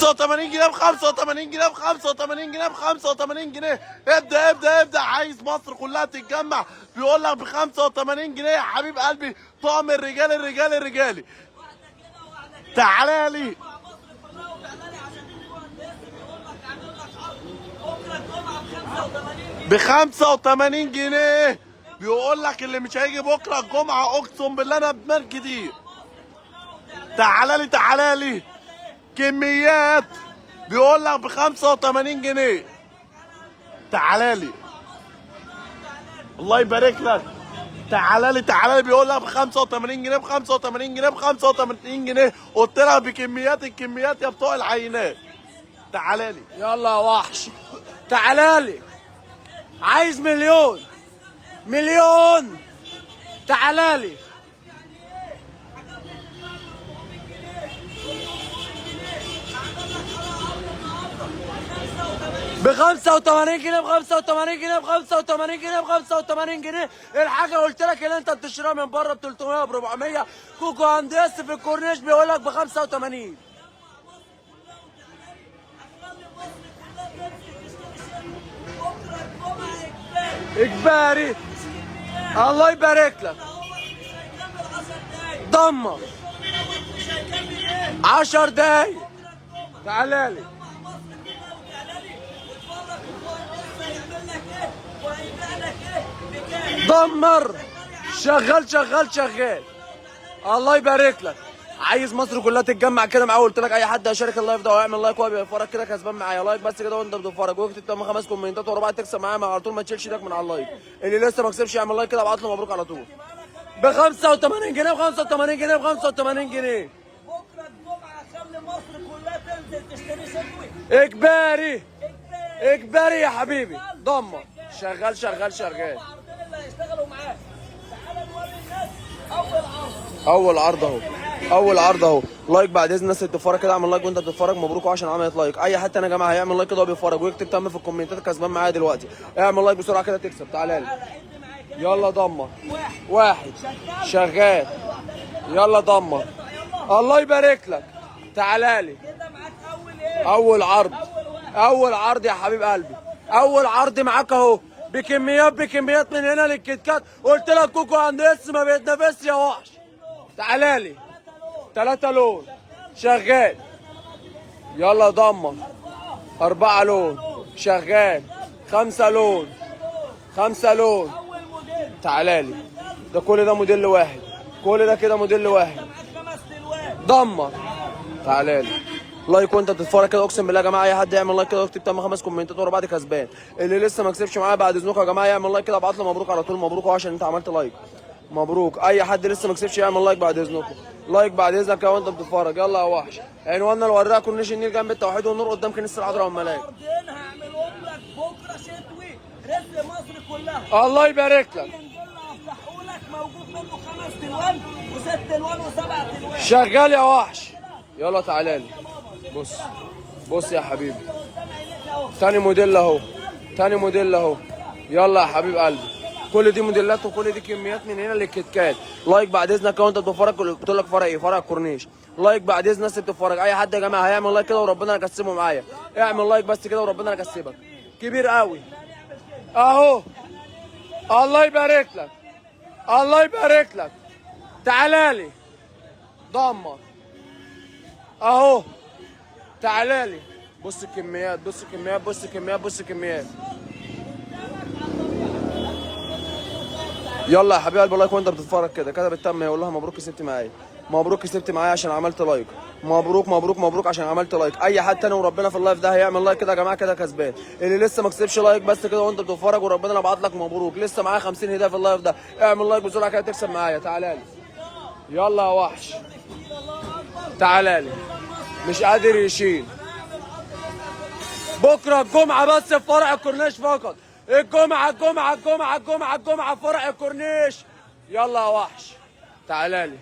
85 جنيه، ب 85 جنيه، ب 85 جنيه، ب 85 جنيه. ابدا ابدا ابدا، عايز مصر كلها تتجمع. بيقول لك ب 85 جنيه يا حبيب قلبي، طقم الرجال الرجال الرجالي. تعالى لي ب 85 جنيه. بيقول لك اللي مش هيجي بكره الجمعة اقسم بالله انا بدماغ كتير. تعالى لي تعالى لي كميات، بيقول لك ب 85 جنيه. تعالى لي الله يبارك لك. تعالى لي تعالى لي، بيقول لك ب 85 جنيه، ب 85 جنيه، ب 85 جنيه. قلت لها بكميات الكميات يا بتوع العينات. تعالى لي يلا يا وحش، تعالى لي. عايز مليون مليون، تعالى لي. ب 85 جنيه، ب 85 جنيه، ب 85 جنيه، ب 85 جنيه. الحاجة قلت لك اللي انت بتشتريها من بره ب 300 ب 400، كوكو هندس في الكورنيش بيقول لك ب 85. اجباري. الله يبارك لك. ضمه 10 دقايق. تعالى لي. دمر. شغال شغال شغال. الله يبارك لك. عايز مصر كلها تتجمع كده معايا. قلت لك اي حد هيشارك ال live ده ويعمل like وهو بيتفرج كده كسبان معايا. like بس كده وانت بتتفرج، واكتب تم 5 كومنتات ورا بعض تكسب معايا على طول. ما تشيلش ايدك من على ال like. اللي لسه ما كسبش يعمل like كده، ابعت له مبروك على طول. ب 85 جنيه، ب 85 جنيه، ب 85 جنيه. بكره الجمعة خلي مصر كلها تنزل تشتري شتوي. اجباري اجباري يا حبيبي. دمر. شغال شغال شغال. عرضين اللي هيشتغلوا معاك. تعالى نوري الناس اول عرض. اول عرض اهو، اول عرض اهو. like بعد اذن الناس اللي بتتفرج كده، اعمل like وانت بتتفرج. مبروك عشان عملت like. اي حد تاني يا جماعة هيعمل like كده وهو بيتفرج ويكتب تم في الكومنتات كسبان معايا دلوقتي. اعمل like بسرعة كده تكسب. تعالى لي. يلا دمر. واحد شغال. يلا دمر. الله يبارك لك. تعالى لي. اول عرض، اول عرض يا حبيب قلبي. اول عرض معاك اهو، بكميات بكميات من هنا للكيت كات. قلت لك كوكو عند اس ما بيتنافسش يا وحش. تعالى لي. 3 لون شغال. يلا دمر. 4 لون شغال. 5 لون، 5 لون. تعالى لي. ده كل ده موديل واحد، كل ده كده موديل واحد. دمر. تعالى لي. like وانت بتتفرج كده. اقسم بالله يا جماعة اي حد يعمل like كده ويكتب تم 5 كومنتات ورا بعض كسبان. اللي لسه ما كسبش معايا بعد اذنكم يا جماعة يعمل like كده، ابعت له مبروك على طول. مبروك عشان انت عملت like. مبروك. اي حد لسه ما كسبش يعمل like بعد اذنكم. like بعد اذنك لو انت بتتفرج. يلا يا وحش. عنواننا الوراق كورنيش النيل جنب التوحيد والنور قدام كنيسة العذراء والملاك. عرضين هعملهم لك بكره شتوي، رزق مصر كلها. الله يبارك لك. هفتحه لك، موجود منه 5 الوان و6 الوان و7 الوان. شغال يا وحش. يلا تعالى لي. بص بص يا حبيبي، تاني موديل اهو، تاني موديل اهو. يلا يا حبيب قلبي. كل دي موديلات وكل دي كميات من هنا للكيت كات. like بعد اذنك لو انت بتتفرج. قلت لك فرع ايه؟ فرع الكورنيش. like بعد اذن الناس اللي بتتفرج. اي حد يا جماعة هيعمل like كده وربنا يكسبه معايا. اعمل like بس كده وربنا يكسبك. كبير قوي اهو. الله يبارك لك. الله يبارك لك. تعالى لي. دمر اهو. تعالى لي. بص الكميات، بص الكميات، بص الكميات، بص الكميات. يلا يا حبيب قلبي like وانت بتتفرج كده. كده بالتم يقول لها مبروك كسبت معايا، مبروك كسبت معايا عشان عملت like. مبروك مبروك مبروك عشان عملت like. اي حد تاني وربنا في ال live ده هيعمل like كده يا جماعة كده كسبان. اللي لسه ما كسبش like بس كده وانت بتتفرج وربنا ابعت لك مبروك. لسه معايا 50 هديه في ال live ده. اعمل like بسرعة كده تكسب معايا. تعالى لي. يلا يا وحش. تعالى لي. مش قادر يشيل. بكره الجمعة بس في فرع الكورنيش فقط. الجمعة الجمعة الجمعة الجمعة الجمعة فرع الكورنيش. يلا يا وحش. تعالى لي.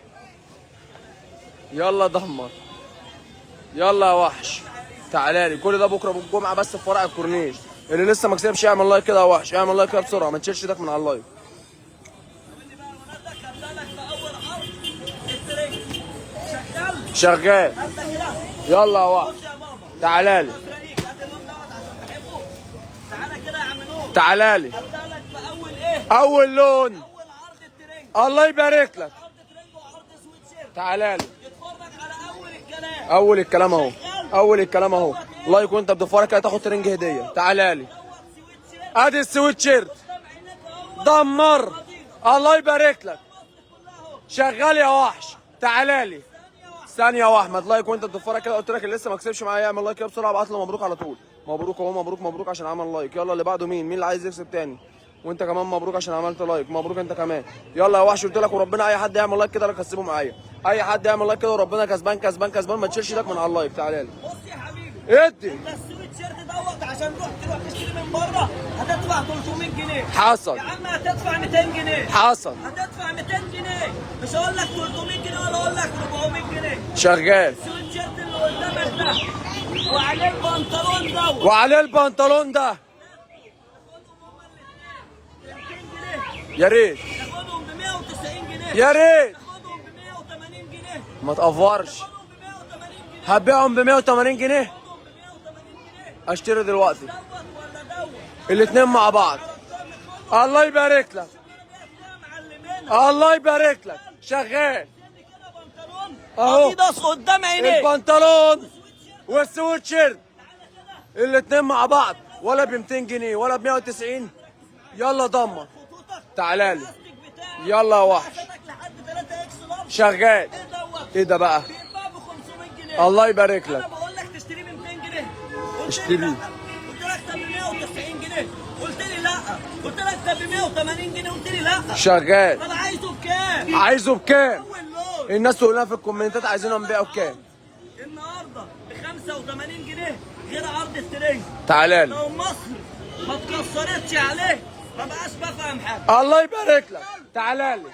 يلا دمر. يلا يا وحش. تعالى لي. كل ده بكره بالجمعة بس في فرع الكورنيش. اللي لسه ما كسبش يعمل like كده يا وحش. اعمل like كده بسرعة، ما تشيلش ايدك من على ال like. شغال. يلا يا وحش. تعالى لي. تعالى كده يا عم نور. تعالى لي. ابدا لك باول ايه؟ اول لون. اول عرض الترنج. الله يبارك لك. عرض ترنج وعرض سويت شيرت. تعالى لي. اتفرج على اول الكلام. اول الكلام اهو. اول الكلام اهو. like وانت بتتفرج كده تاخد ترنج هديه. تعالى لي. ادي السويت شيرت. دمر. الله يبارك لك. شغال يا وحش. تعالى لي. ثانية يا احمد. like وانت بتتفرج كده، قلت لك اللي لسه ما كسبش معايا يعمل like كده بسرعة، ابعت له مبروك على طول. مبروك اهو، مبروك مبروك عشان عمل like. يلا اللي بعده مين؟ مين اللي عايز يكسب تاني؟ وانت كمان مبروك عشان عملت like، مبروك انت كمان. يلا يا وحش، قلت لك وربنا اي حد يعمل like كده انا كسبه معايا. اي حد يعمل like كده وربنا كسبان كسبان كسبان. ما تشيلش ايدك من على ال like. تعالى لي. بص يا حبيبي، ادي انت السويت شيرت دوت عشان تروح تشتري من بره هتدفع 300 جنيه. حصل. يا عم هتدفع 200 جنيه. حصل. هتدفع 200 جنيه، مش هقول لك 300 جنيه ولا اقول لك 400 جنيه. شغال. السويت شيرت اللي قدامك ده وعليه البنطلون دوت، وعليه البنطلون ده، تاخدهم هما الاثنين ب 200 جنيه. يا ريت. تاخدهم ب 190 جنيه. يا ريت. تاخدهم ب 180 جنيه. ما تقفرش. تاخدهم ب 180 جنيه. هبيعهم ب 180 جنيه. تاخدهم ب 180 جنيه. اشتري دلوقتي دوت ولا دوت؟ الاثنين مع بعض. الله يبارك لك. الله يبارك لك. شغال اهو. اديداس قدام عينيك. البنطلون والسويت شيرت الاثنين مع بعض، ولا ب 200 جنيه ولا ب 190. يلا ضمه. تعالى لي. يلا يا وحش. شغال. ايه ده بقى؟ بيتباع ب 500 جنيه. الله يبارك لك. انا بقول لك تشتريه ب 200 جنيه. اشتريه. قلت لك طب ب 190 جنيه، قلت لي لا. قلت لك طب ب 180 جنيه، قلت لي لا. شغال. طب عايزه بكام؟ عايزه بكام؟ اول لون. الناس تقول لنا في الكومنتات عايزينه نبيعه بكام؟ النهارده ب 85 جنيه غير عرض الترنج. تعالى لي. لو مصر ما اتكسرتش عليه ما بقاش بفهم حاجة. الله يبارك لك. تعالى لي.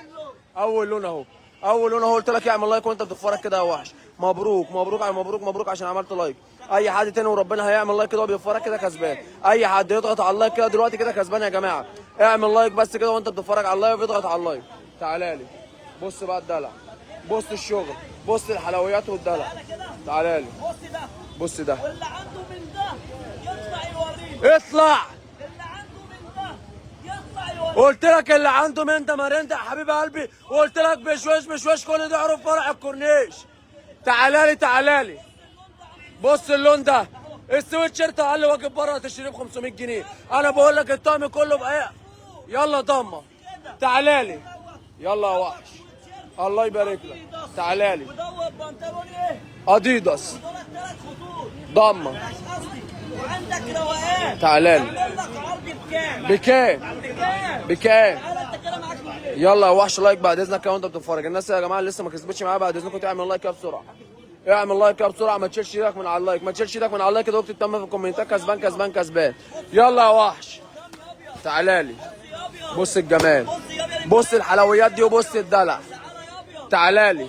اول لون اهو. اول لون اهو. قلت لك اعمل like وانت بتتفرج كده يا وحش. مبروك مبروك على مبروك مبروك عشان عملت like. اي حد تاني وربنا هيعمل like كده وهو بيتفرج كده كسبان. اي حد يضغط على ال like كده دلوقتي كده كسبان يا جماعة. اعمل like بس كده وانت بتتفرج على ال live، اضغط على ال like. تعالى لي. بص بقى الدلع، بص الشغل، بص الحلويات والدلع. تعالى لي. بص ده. بص ده. واللي عنده من ده يطلع يورينا. اطلع. اللي عنده من ده يطلع يورينا. قلت لك اللي عنده من ده مرنده يا حبيب قلبي. وقلت لك بشويش بشويش كل ده عروف فرع الكورنيش. تعالى لي. تعالى لي. بص اللون ده. السويت شيرت اقل واجب بره تشتريه ب 500 جنيه. انا بقول لك الطقم كله بقى. يلا ضمه. تعالى لي. يلا يا وحش. الله يبارك لك. تعالى لي. ودوت بنطلون ايه؟ اديداس. دول ثلاث خطوط. ضمه. مش قصدي. وعندك روقان. تعالى لي. اعمل لك عرض بكام؟ بكام؟ بكام؟ بكام؟ تعالى انت كده معاك مليون. يلا يا وحش. like بعد اذنك كده وانت بتتفرج. الناس يا جماعة اللي لسه ما كسبتش معايا بعد اذنكم تعمل like كده بسرعة. اعمل like كده بسرعة، ما تشيلش ايدك من على ال like، ما تشيلش ايدك من على ال like كده واكتب تم في الكومنتات كسبان كسبان كسبان. يلا يا وحش. تعالى لي. بص الجمال، بص الحلويات دي، وبص الدلع. تعالى لي.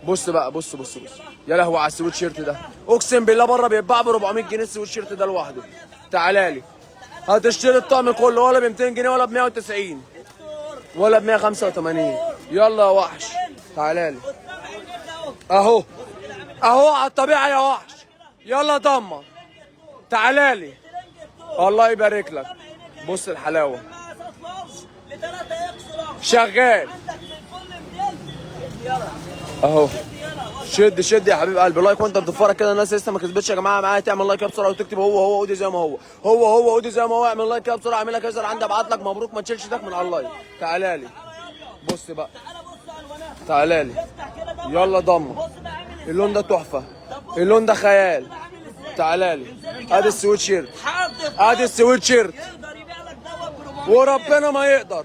بص بقى، بص بص بص. يا لهوي على السويت شيرت ده، اقسم بالله بره بيتباع ب 400 جنيه السويت شيرت ده لوحده. تعالى لي. هتشتري الطقم كله ولا ب 200 جنيه ولا ب 190 ولا ب 185. يلا يا وحش. تعالى لي. اهو اهو على الطبيعة يا وحش. يلا ضمه. تعالى لي. الله يبارك لك. بص الحلاوة. شغال اهو. شد شد يا حبيب قلبي. like وانت بتتفرج كده. الناس لسه ما كسبتش يا جماعة معايا تعمل like كده بسرعة وتكتب هو هو اودي زي ما هو، هو هو اودي زي ما هو. اعمل like كده بسرعة، اعمل لك يظهر عندي، ابعت لك مبروك. ما تشيلش ايدك من على ال like. تعالى لي. بص بقى. تعالى لي. يلا ضمه. اللون ده تحفة، اللون ده خيال. تعالى لي. ادي السويت شيرت. ادي السويت شيرت. يقدر يبيع لك دوت ب 400 وربنا ما يقدر.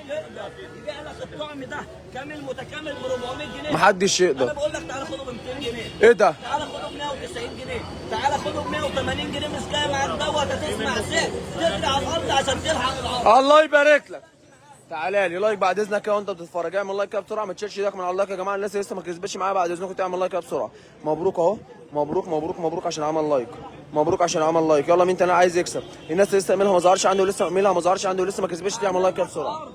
يقدر يبيع لك الطعم ده كامل متكامل ب 400 جنيه. محدش انا يقدر. بقول لك تعالى خده ب 200 جنيه. ايه ده؟ تعالى خده ب 190 جنيه، تعالى خده ب 180 جنيه. مش جاي معاك دوت هتسمع سعر تجري على الارض عشان تلحق العرض. الله يبارك لك. تعالى لي. like بعد اذنك كده وانت بتتفرج. اعمل like كده بسرعة، ما تشيلش ايدك من على ال like يا جماعة. الناس اللي لسه ما كسبتش معايا بعد اذنكم تعمل like كده بسرعة. مبروك اهو. مبروك مبروك مبروك عشان عمل like. مبروك عشان عمل like. يلا مين تاني عايز يكسب؟ الناس اللي لسه ايميلها ما ظهرش عنده، ولسه ايميلها ما ظهرش عنده، ولسه ما كسبتش تعمل like كده بسرعة.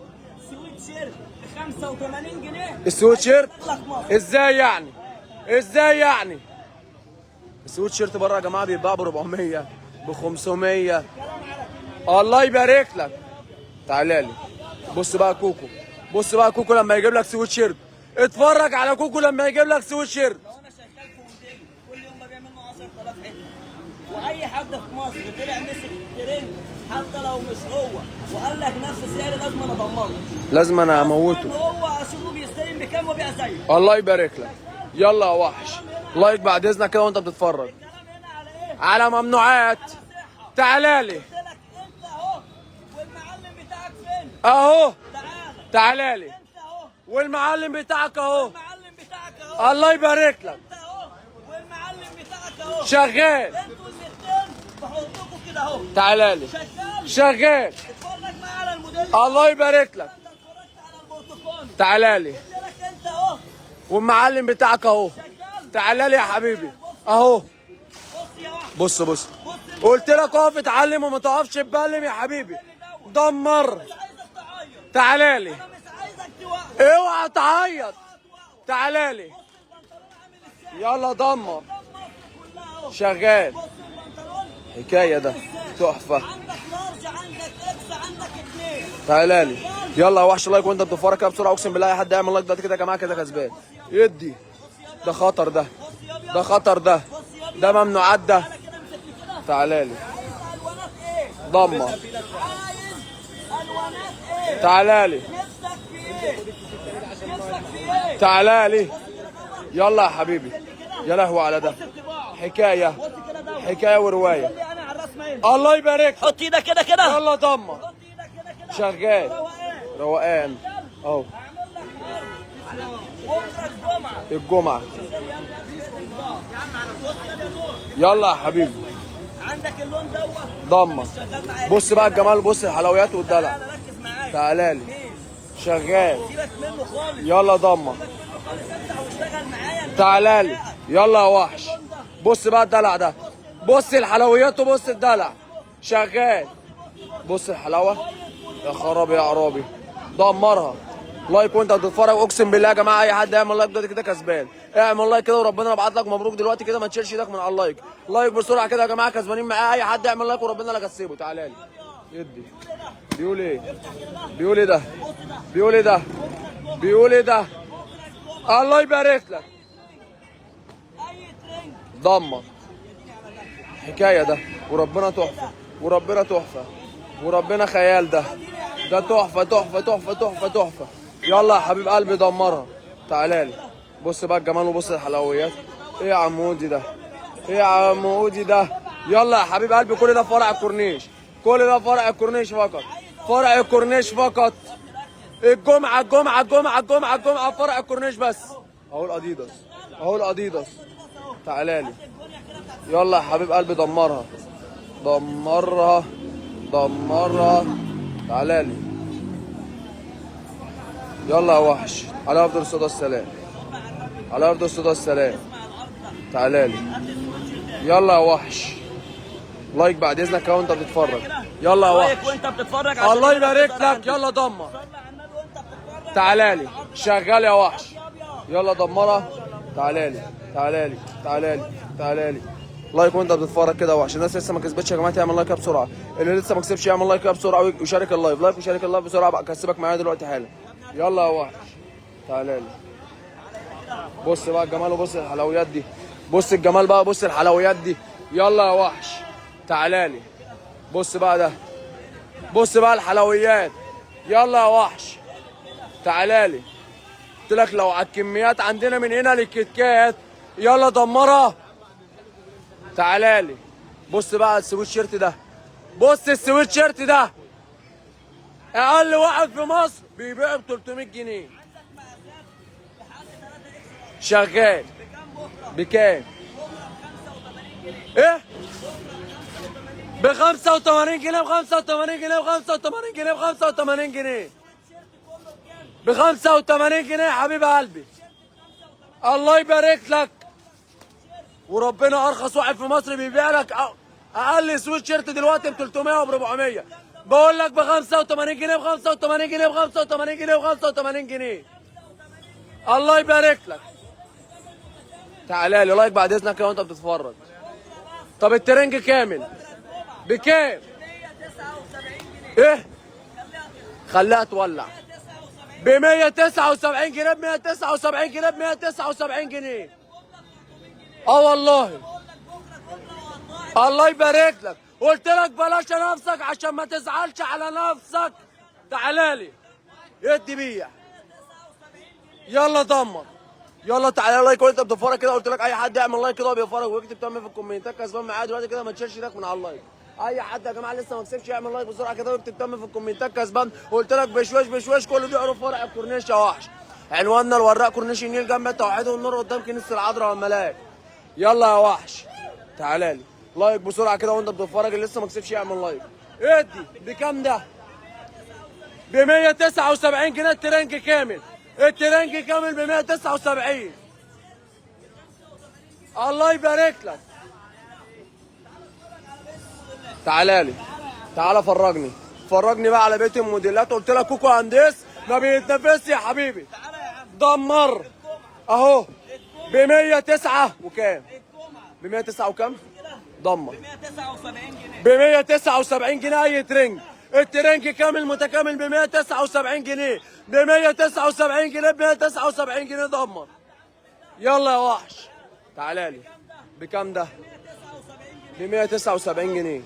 سويت شيرت ب 85 جنيه. السويت شيرت لك مصر. ازاي يعني؟ ازاي يعني؟ السويت شيرت بره يا جماعة بيتباع ب 400 ب 500. الله يبارك لك. تعالى لي بص بقى كوكو، بص بقى كوكو لما يجيب لك سويت شيرت. اتفرج على كوكو لما يجيب لك سويت شيرت. لو انا شغال في موديل كل يوم ببيع منه 10000 حتة، واي حد في مصر طلع مسك ترند حتى لو مش هو وقال لك نفس السعر لازم انا ادمره، لازم انا اموته. هو اشوفه بيستلم بكام وبيع زيه. الله يبارك لك. يلا يا وحش، like بعد اذنك كده وانت بتتفرج. الكلام هنا على ايه؟ على ممنوعات. تعالى لي قلت لك انت اهو والمعلم بتاعك فين؟ اهو. تعالى تعالى لي انت اهو والمعلم بتاعك اهو. المعلم بتاعك اهو. الله يبارك لك. انت اهو والمعلم بتاعك اهو. شغال. انتوا الاثنين بحطكم كده اهو. تعالى لي شغال. شغال. اتفرج معايا على الموديل. الله يبارك لك. انت اتفرجت على البرتقال. تعالى لي قلت لك انت اهو والمعلم بتاعك اهو. شغال. تعالى لي يا حبيبي اهو. بص يا واحد، بص بص، بص قلت لك اقف اتعلم وما تقفش تبلم يا حبيبي. دمر. مش عايزك تعيط. تعالى لي. انا مش عايزك توقف. اوعى تعيط. تعالى لي. بص البنطلون عامل ازاي. يلا دمر. قدام مصر كلها اهو. شغال. بص البنطلون حكاية ده تحفة. عندك large، عندك X، عندك اتنين. تعالى لي. يلا يا وحش، like وانت بتتفرج كده بسرعة. اقسم بالله اي حد يعمل like دلوقتي كده يا جماعة كده كسبان. يدي ده خطر، ده ده خطر، ده ده ممنوعات ده. تعالى كده امسك لي كده. تعالى لي. عايز الوانات ايه؟ دمر. عايز الوانات ايه؟ تعالى لي. نفسك في ايه؟ نفسك في ايه؟ تعالى لي. يلا يا حبيبي. يا لهوي على ده. بص الطباعة. حكاية، بص كده دوت. حكاية ورواية. اللي انا على الراس مايل. الله يبارك. حط ايدك كده كده. يلا دمر. حط ايدك كده كده. شغال. روقان. روقان اهو. هعمل لك عرض بكره الجمعة. الجمعة. يلا يا حبيبي. عندك اللون دوت. دمر. شغال معايا. بص بقى الجمال، بص الحلويات والدلع. تعالى ركز معايا. تعالى لي. شغال. سيبك منه خالص. يلا دمر. سيبك منه خالص انت واشتغل معايا. تعالى لي. يلا يا وحش. بص بقى الدلع ده. بص الحلويات وبص الدلع. شغال. بص الحلاوة. يا خرابي يا عرابي. دمرها. like وانت بتتفرج. اقسم بالله يا جماعة اي حد يعمل like دلوقتي كده كسبان. اعمل like كده وربنا يبعت لك مبروك دلوقتي كده. ما تشيلش ايدك من على ال like. like بسرعة كده يا جماعة، كسبانين معايا. اي حد يعمل like وربنا لا كسبه. تعالى لي. يدي. بيقول ايه؟ بيقول ايه ده؟ بيقول ايه ده؟ بيقول ايه ده؟ الله يبارك لك. دمر. حكاية ده وربنا تحفة، وربنا تحفة، وربنا خيال ده. ده تحفة تحفة تحفة تحفة تحفة. يلا يا حبيب قلبي دمرها. تعالى لي. بص بقى الجمال وبص الحلويات. ايه يا عم ودي ده؟ ايه يا عم ودي ده؟ يلا يا حبيب قلبي. كل ده فرع الكورنيش، كل ده فرع الكورنيش فقط، فرع الكورنيش فقط. الجمعة الجمعة الجمعة الجمعة الجمعة فرع الكورنيش بس. اهو الاديداس، اهو الاديداس. تعالى لي. يلا يا حبيب قلبي دمرها، دمرها، دمرها. تعالى لي. يلا يا وحش. على افضل الصلاة والسلام، على افضل الصلاة والسلام. تعالى لي. يلا يا وحش. like بعد اذنك وانت بتتفرج. يلا يا وحش. like وانت بتتفرج. الله يبارك لك. يلا دمر. تعالى لي. شغال يا وحش. يلا دمرها. تعالى لي تعالى لي تعالى لي تعالى لي. like وانت بتتفرج كده يا وحش. الناس لسه ما كسبتش يا جماعة تعمل like بسرعة. اللي لسه ما كسبش يعمل like بسرعة ويشارك ال live. like وشارك ال live بسرعة بقى. اكسبك معايا دلوقتي حالا. يلا يا وحش. تعالى لي. بص بقى الجمال وبص الحلويات دي. بص الجمال بقى، بص الحلويات دي. يلا يا وحش. تعالى لي. بص بقى ده. بص بقى الحلويات. يلا يا وحش. تعالى لي. قلت لك لو على الكميات عندنا من هنا للكتكات. يلا دمرها. تعالى لي. بص بقى السويت شيرت ده. بص السويت شيرت ده. اقل واحد في مصر بيبيعه ب 300 جنيه. شغال. بكام؟ ايه؟ ب 85 جنيه، ب 85 جنيه، ب 85 جنيه، ب 85 جنيه، ب 85 جنيه يا حبيب قلبي. الله يبارك لك. وربنا ارخص واحد في مصر بيبيع لك اقل سويت شيرت دلوقتي ب 300 وب 400. بقول لك ب 85 جنيه، ب 85 جنيه، ب 85 جنيه، ب 85 جنيه. الله يبارك لك. تعالى لي. like بعد اذنك لو انت بتتفرج. طب الترنج كامل بكام؟ 179 جنيه. ايه؟ خليها تولع. ب 179 جنيه، ب 179 جنيه، ب 179 جنيه. اه والله. الله يبارك لك، قلت لك بلاش نفسك عشان ما تزعلش على نفسك. تعالى لي ادي بيع. يلا دمر. يلا تعالى like وانت بتتفرج كده، قلت لك اي حد يعمل like كده وهو بيتفرج ويكتب تم في الكومنتات كسبان معايا دلوقتي كده، ما تشيلش ايدك من على ال like. اي حد يا جماعة لسه ما كسبش يعمل like بسرعة كده ويكتب تم في الكومنتات كسبان. قلت لك بشويش بشويش كله بيعرف فرع الكورنيش يا وحش. عنواننا الوراق كورنيش النيل جنب التوحيد والنور قدام كنيسة العذراء والملاك. يلا يا وحش تعالى لي like بسرعة كده وانت بتتفرج، اللي لسه ما كسبش يعمل like. ادي بكام ده؟ ب 179 جنيه الترنج كامل، الترنج كامل ب 179. الله يبارك لك. تعالى لي، تعالى فرجني، فرجني بقى على بيت الموديلات. قلت لك كوكو هندس ما بيتنفسش يا حبيبي. دمر اهو ب 109 وكام؟ ب 109 وكام؟ دمر 179 جنيه. ب 179 جنيه اي ترنج، الترنج كامل متكامل ب 179 جنيه، ب 179 جنيه، ب 179 جنيه. دمر. يلا يا وحش تعالى لي. بكام ده؟ ب 179 جنيه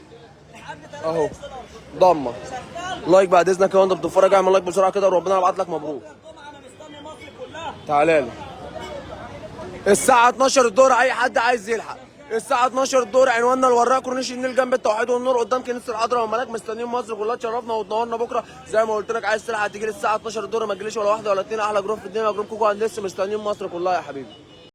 اهو. دمر. like بعد اذنك وانت بتتفرج، اعمل like بسرعة كده وربنا يبعت لك مبروك. تعالى لي الساعة 12 الظهر، أي حد عايز يلحق الساعة 12 الظهر. عنواننا الوراق كورنيش النيل جنب التوحيد والنور قدام كنيسة العذراء والملاك. مستنيين مصر كلها تشرفنا وتنورنا بكرة. زي ما قلت لك عايز تلحق تيجي الساعة 12 الظهر، ما تجيليش ولا واحدة ولا اتنين. أحلى group في الدنيا group كوكو هندس، مستنيين مصر كلها يا حبيبي.